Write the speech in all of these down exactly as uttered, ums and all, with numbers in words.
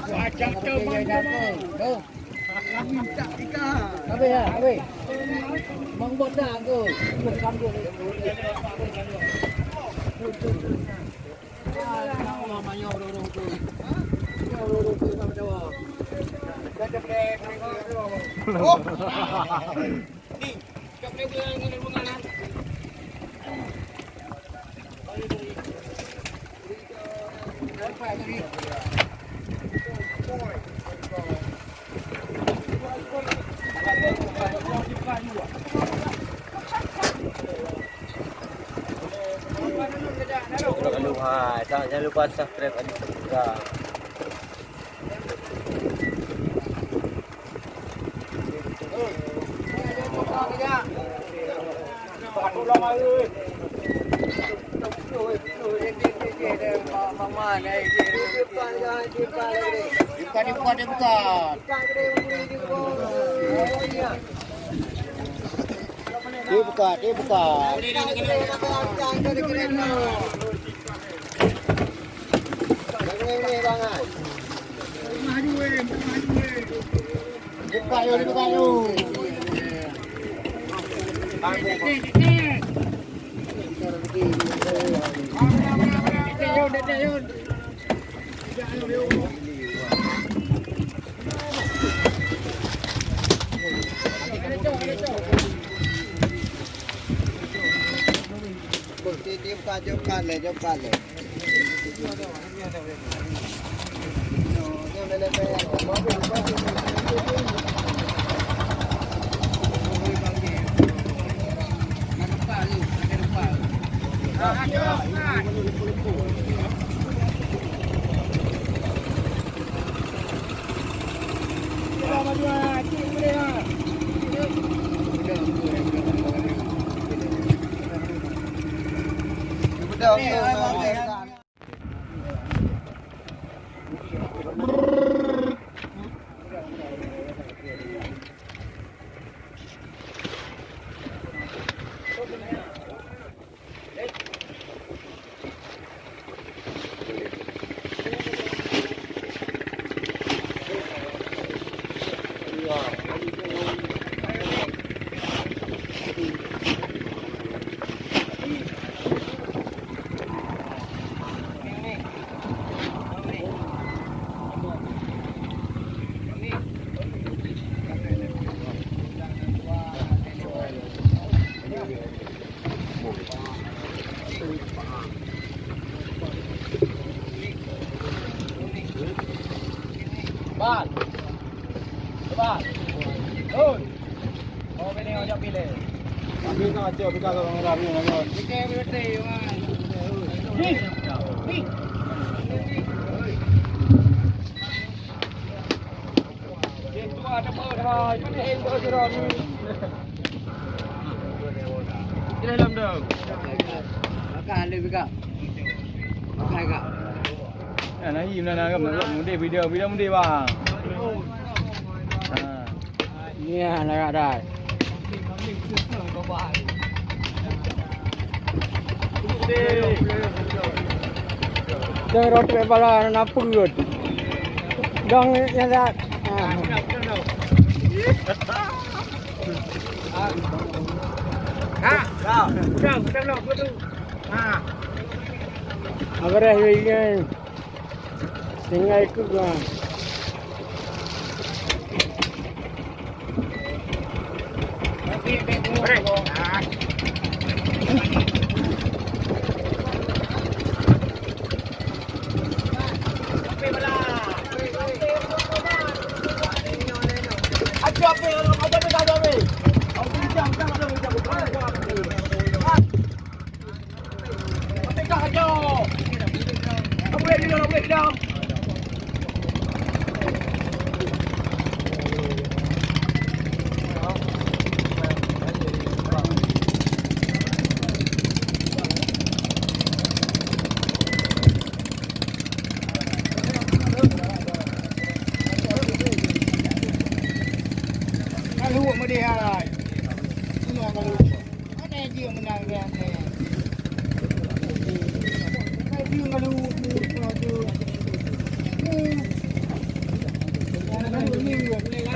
Macam tu, macam tu. Habis, ya, habis. Mang botak tu. Jangan lupa subscribe Adi Saputra. Dibuka, dibuka, dibuka. Dibuka, dibuka. Dibuka yuk, dibuka yuk. Bal. Bal. Oi. Oh, pilih, oh, pilih. Tapi nak cek bukan kalau orang ramai orang. Kita berhenti, man. Hih. Hih. Makan lé bika. Makan ka. Nah, nah, nah, nah, mudé video, video mudé, bang. Ha. Ni lah nak dah. Jangan roti bala na peuet. Dong yang dah. Ha. Ha. Ha. Ha. Apa dah ini? Tinggai keuh, ha.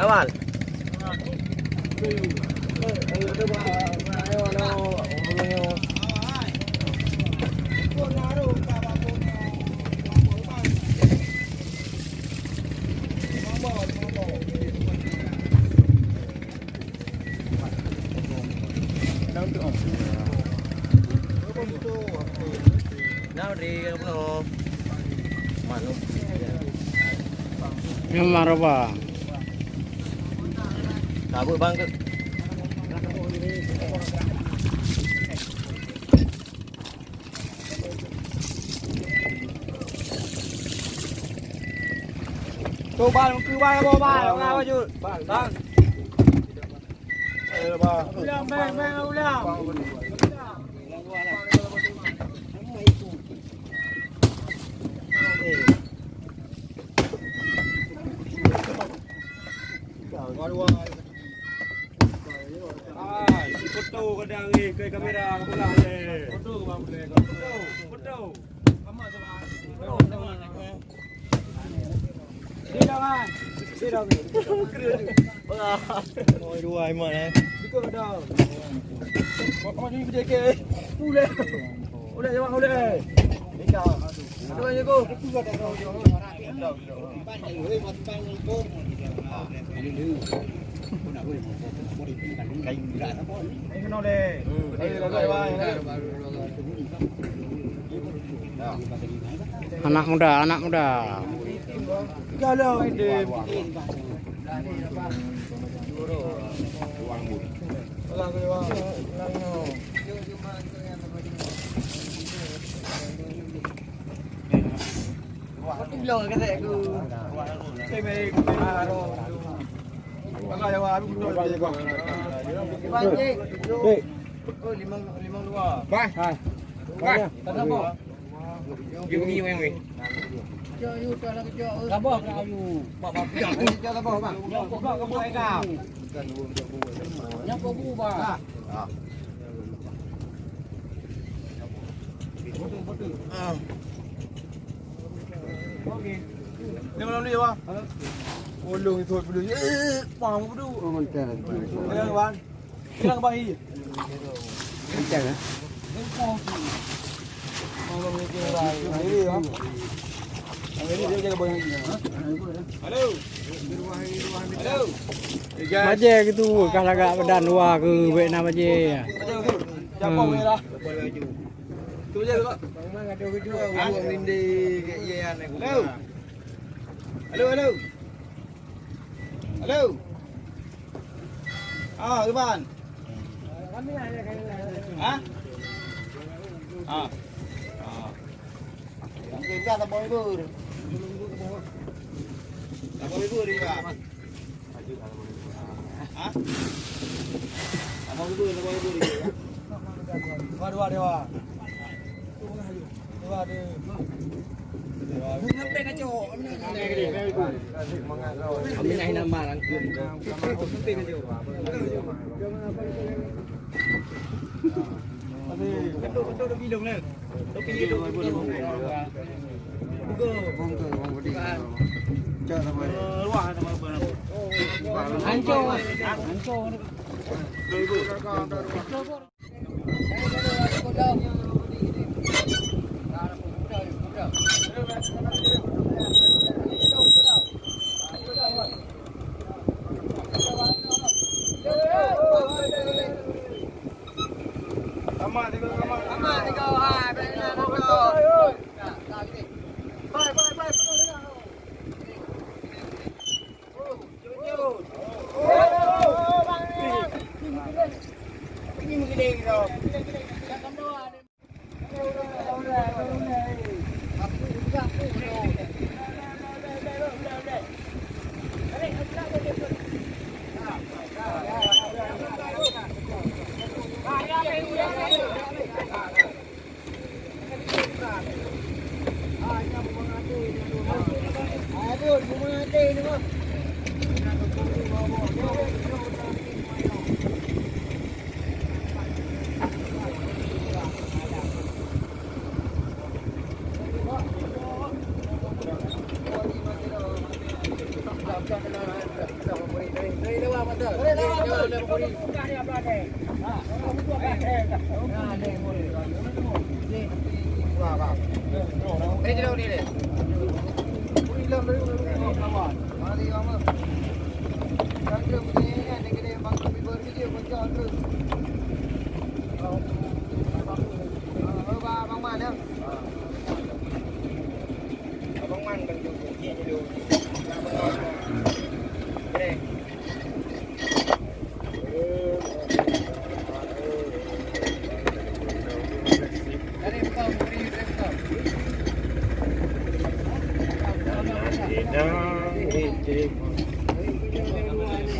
Awal. Memang roba. Tabuk bang ke. Tu bal, meukeue bal, bal, bal, bal, bal. Ulang, bang, bang, ulang. Ah, si foto kadang ni ke kamera pula le. Foto ke bang boleh. Foto. Foto. Dia dah kan. Dia dah. Oh, dua iman eh. Ikut dah. Kau ni gede ke? Boleh. Boleh jawab boleh. Tinggal. Aduh aja ko. Anak muda, anak muda. Bah. Bah. Dia bunyi weng weng. Sabar, Kak Ayu. Sabar, Bang. Nyang kau bu, Bang. Okey. Ni malam ni, Bang. Ulung itu dulu. Eh, paham dulu. Oh, mentah. Jangan, Bang. Bilang Bang Yi. Kencang, eh? Halo. Halo. Bajèe gitu, kah lagak dan wa ke bèk na bajèe. Siapa ni lah? Tu je, Pak. Halo. Halo, halo. Halo. Ah, Iban. Hah? Ah. Ah. Bukan, bukan, tak boleh libur. Tak boleh libur dia. Hah? Tak boleh libur, tak boleh libur dia. Dua, dua, dua. Dua, dua. Aminah nambah langkung. Hancur. Hancur.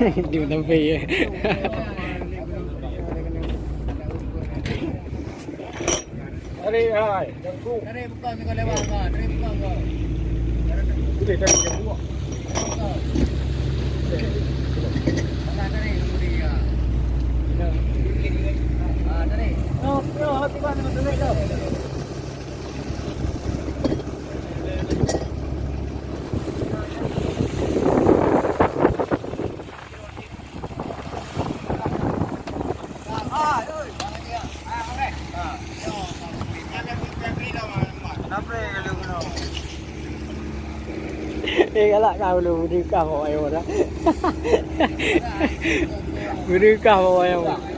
Dia tampil ya. Tarik hai, jangkuk. Tarik buka siku lewat, Bang. Tarik buka, Bang. Boleh tarik jangkuk. Tarik buka. Bang, tarik, tarik, ya. Ah, tarik. Yo, yo, hati bang, tarik dah. Eh, galak kah dulu, beudeuh kah bak wayang dah. Beudeuh kah bak wayang.